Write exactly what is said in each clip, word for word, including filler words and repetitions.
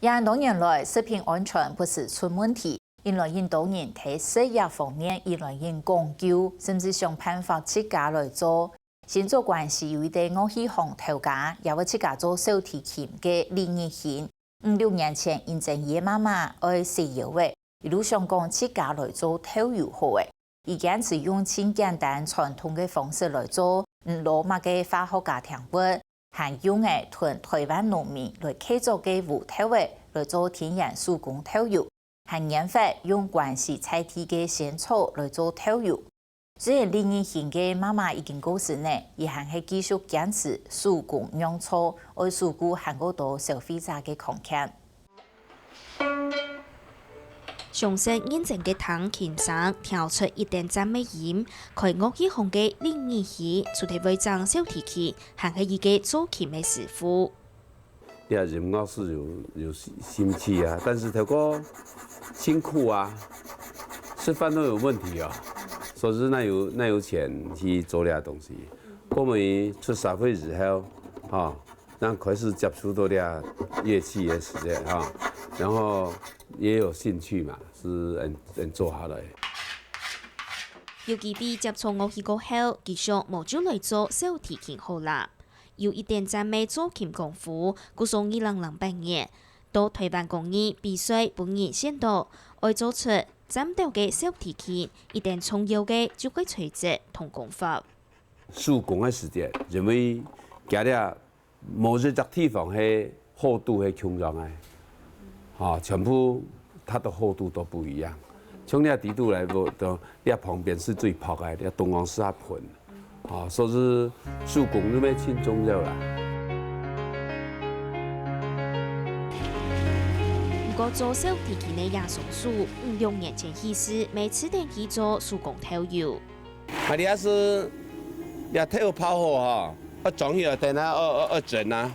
這恁多年來，食品安全不時出問題，引來恁多人在食藥方面越來越講究，甚至想辦法自家來做。新竹關西有一個樂器行頭家，也會自家做小提琴个李日興。五六年前，因為佢个媽媽愛洗腰仔，一路想講自家來做豆油好了。佢堅持用盡簡單傳統个方式來做，毋落麼个化學加添物，還用了同臺灣農民來契作个烏豆仔來做天然手工豆油，還研發用關西在地个仙草來做豆油。雖然李日興个媽媽已經過身了，佢還係繼續堅持手工釀造，愛守護還過多消費者个康健。 詳細認真个聽琴聲，調出一等讚个音，開樂器行个李日興，除忒會整小提琴，還係一個做琴个師傅。這音樂是有有興趣啊，但是頭過辛苦啊，食飯都有問題啊，所以哪有哪有錢去做這東西。後尾出社會以後，哈， 正開始接觸到這樂器个時節哈，然後也有興趣嘛，係恁恁做下來。有機會接觸樂器過後，佢想無就來做小提琴好啦。有一等讚个做琴功夫，故所二零零八年，到臺灣工藝比賽分人選到，愛做出讚兜个小提琴，一等重要个就係材質同工法。手工个時節，因為佢這 無一隻地方係厚度係共樣个，哈，全部它的厚度都不一樣。從這底肚來，都這旁邊係最薄个，這中央係較薄，哈，所以手工就愛盡重要啦。毋過做小提琴个葉松鼠，五六年前起始，每次等佢做手工豆油。 啊，這下係這豆泡好哈，愛裝起來等下，愛愛愛蒸啊。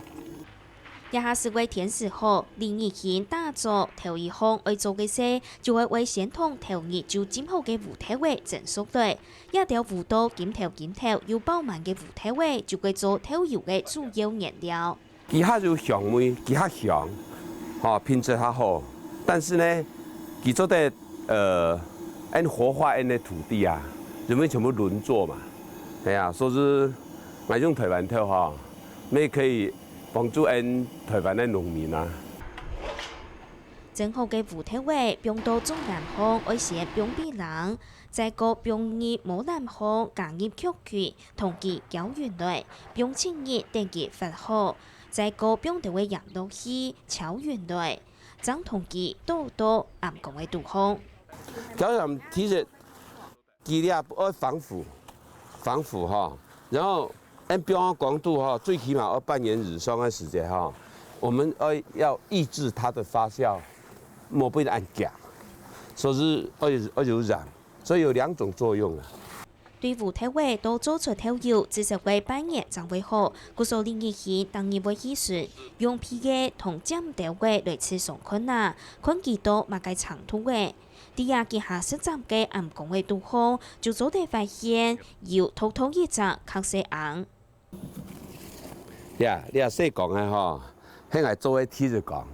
這下係為天時好，李日興打早頭一項愛做个事，就係為先同頭日就浸好个烏豆仔蒸熟來。這兜烏到金頭金頭又飽滿个烏豆仔，就係做豆油个主要原料。 佢較有香味，佢較香，吼，品質較好。但是呢，佢做得呃，恁活化恁个土地啊，因為全部輪作嘛，係啊，所以𠊎用臺灣豆吼，乜可以幫助恁臺灣个農民啊。蒸好个烏豆仔放到竹籃項，愛先放分冷，再過放入模籃項，加入曲奇， 同佢攪勻來，放七日等佢發好，再過放兜仔鹽落去攪勻來，正同佢倒到醃缸个肚項。攪鹽其實佢這愛防腐，防腐哈，然後恁放个光度哈，最起碼愛半年以上个時間哈，我們愛要抑制它的發酵，莫分恁強，所以愛有愛有鹽，所以有兩種作用啊。 對烏豆仔到做出豆油，至少愛半年正會好。故所李日興逐日會去巡，用皮仔同尖兜仔來試嚐看啊，看佢到麼个程度仔。在這幾下實驗个醃缸个肚項，就做得發現有獨獨一隻較細垈。 呀，這細缸个吼，係𠊎做个第一缸。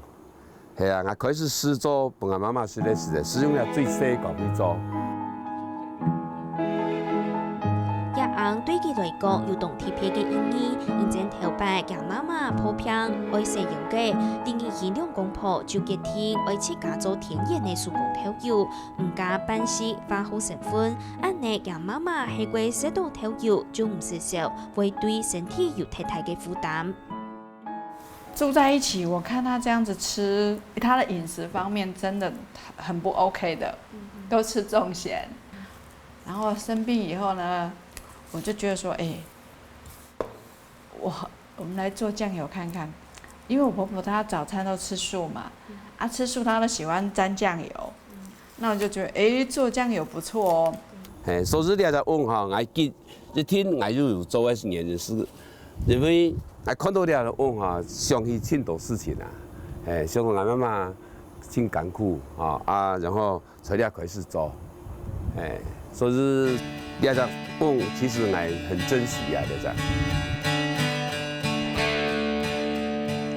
係啊，𠊎開始試做分𠊎媽媽食个時節，係用這最細缸去做。這垈對佢來講有當特別个意義，因為頭擺厥媽媽破病愛洗腰仔，李日興兩公婆就決定愛自家做天然个手工豆油，毋加半息化學成分，恁呢厥媽媽係過食到豆油就毋使愁， 會對身體有忒大个負擔。住在一起，我看他這樣子吃，他的飲食方面真的很不OK的，都吃重鹹。然後生病以後呢，我就覺得說，哎，我我們來做醬油看看，因為我婆婆她早餐都吃素嘛，啊，吃素她都喜歡沾醬油，那我就覺得，哎，做醬油不錯哦。嘿，所以這隻碗吼，𠊎記一定𠊎又有做个原因係，因為𠊎看到這隻碗吼，想起盡多事情啊。嘿，想到𠊎媽媽盡艱苦吼，啊，然後在這開始做，嘿，所以這隻碗其實𠊎很珍惜啊，這隻。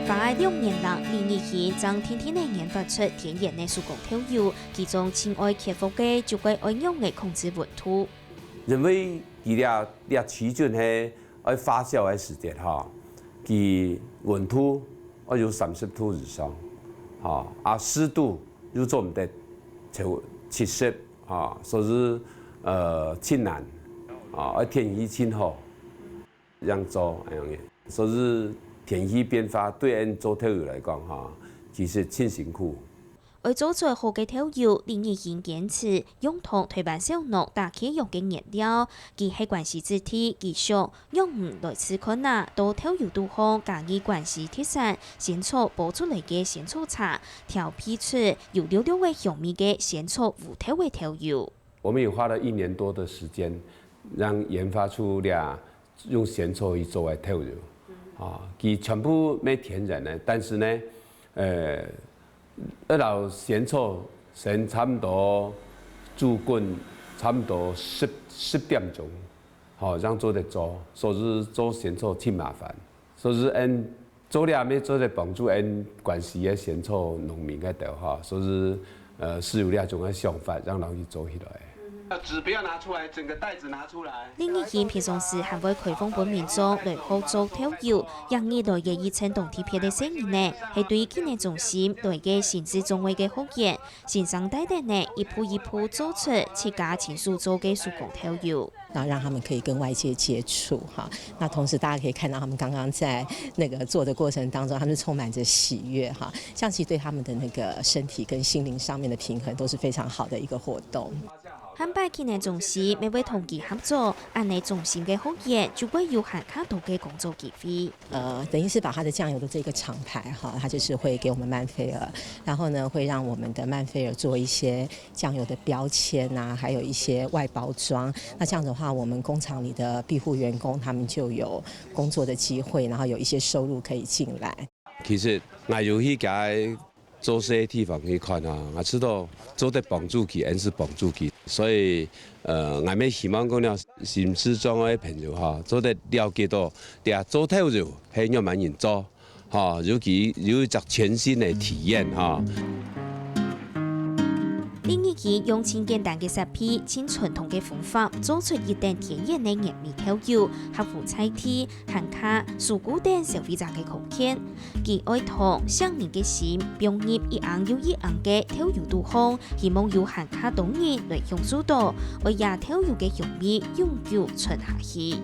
花了六年零，李日興正定定仔研發出天然个手工豆油，其中盡愛克服个就係愛仰仔控制溫度。因為佢這這曲菌係愛發酵个時節吼，佢溫度愛有三十度以上，吼，啊濕度又做毋得超七十，吼，所以呃盡難，啊愛天氣盡好。 恁樣做恁樣个。所以天氣變化對𠊎等做豆油來講吼，其實盡辛苦。愛做出好个豆油，李日興堅持用同臺灣小農打契約个原料，佢係關西子弟，佢想仰毋來試看啊，到豆油肚項加入關西特產仙草剝出來个仙草茶，調配出有略略仔香味个仙草烏豆个豆油。我們也花了一年多的時間，讓研發出這 用仙草去做个豆油，啊，佢全部係天然个，但是呢，呃，愛摎仙草先差毋多煮滾差毋多十十點鐘，吼，正做得做，所以做仙草盡麻煩，所以𠊎等 做這乜做得幫助𠊎等關西个仙草農民个兜吼，所以呃係有這種个想法，讓佢做起來。紙不要拿出來，整個袋子拿出來。李日興平常時還會開放分民眾來學做豆油，這日來个一陣當特別个細人仔，係對技能中心來个心智障礙个學員，先生帶等仔一步一步做出自家親手做个手工豆油。 那讓他們可以跟外界接觸哈。那同時大家可以看到他們剛剛在那個做的過程當中，他們是充滿著喜悅哈，這樣其實對他們的那個身體跟心靈上面的平衡都是非常好的一個活動。下擺技能中心乜會同佢合作，恁仔中心个學員就會有還較多个工作機會。 呃，等於是把它的醬油的這個廠牌哈，它就是會給我們曼菲爾，然後呢，會讓我們的曼菲爾做一些醬油的標籤啊，還有一些外包裝。那這樣的話，我們工廠裡的庇護員工他們就有工作的機會，然後有一些收入可以進來。其實𠊎有去該 做事个地方去看啊，𠊎知道做得幫助佢，還係幫助佢。所以，呃，𠊎乜希望講了，心智障礙个朋友哈，做得了解到，這做豆油係仰般人做，哈，尤其有一隻全新个體驗哈。李日興用盡簡單个設備、盡傳統个方法，做出一等天然个原味豆油，合乎在地、限價、書局等消費者个口味。 佢愛同細人个心放入一盎又一盎个豆油肚項，希望有還較多人來享受到，愛這豆油个香味永久存下去。